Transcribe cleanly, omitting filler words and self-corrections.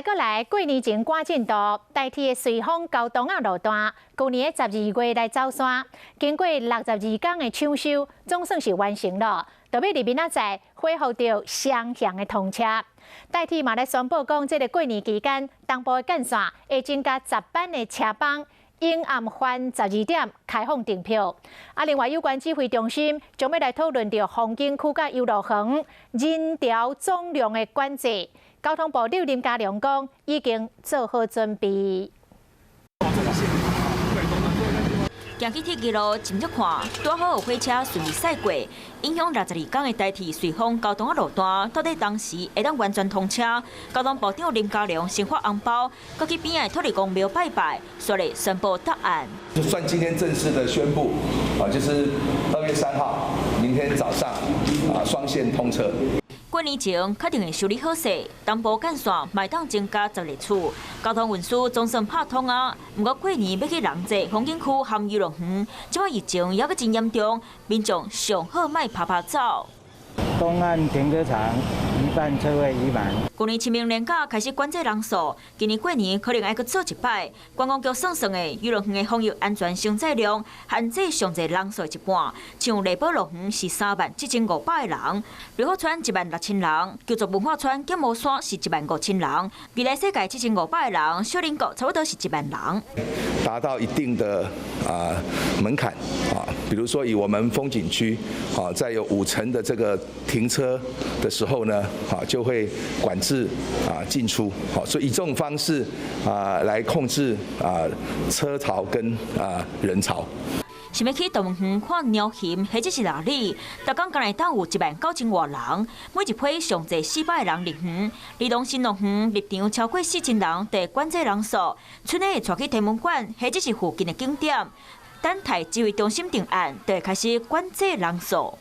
來過來，過年前趕進度，台鐵的瑞芳到東仔路段，舊年的12月來走山，經過62工的搶修，總算是完成了。就欲佇明仔載恢復著雙向的通車。台鐵嘛來宣布講，這个過年期間，東部的幹線會增加10班的車班，永暗番12點開放訂票。啊，另外有關指揮中心將欲來討論著風景區佮遊樂園人潮總量的管制。交通部長林佳龍講，已經做好準備。行去鐵支路，斟酌看，拄好有火車順利駛過，影響62工的台鐵瑞芳到東仔路段，到底當時會當完全通車？交通部長林佳龍先發紅包，閣去邊仔的土地公廟拜拜，紲來宣布答案。就算今天正式的宣布，啊，就是2月3號，明天早上，啊，雙線通車。過年前確定會修理好勢，東部幹線嘛會當增加10列次，交通運輸總算拍通啊。毋過過年欲去人濟風景區含遊樂園，這擺疫情猶閣真嚴重，民眾上好莫趴趴走。東岸停車場一半車位已滿。舊年清明連假開始管制人數，今年過年可能愛閣做一擺。觀光局算算的，遊樂園的防疫安全承載量限制上濟人數一半，像麗寶樂園是37,500個人，瑞福村16,000人，舊竹文化村劍湖山是15,000人，未來世界7500個人，小林國差不多是1萬人。達到一定的啊門檻啊，比如說以我們風景區啊，在有五成的這個停車的時候呢，啊就會管制啊進出，好，所以以這種方式啊來控制啊車潮跟啊人潮。想欲去動物園看貓熊或者是鯪鯉，逐工敢會當有19,000外人，每一批上濟400個人入園。兒童新樂園入場超過4000人，得管制人數。春節會帶去天文館或者是附近的景點，等待指揮中心定案，就會開始管制人數。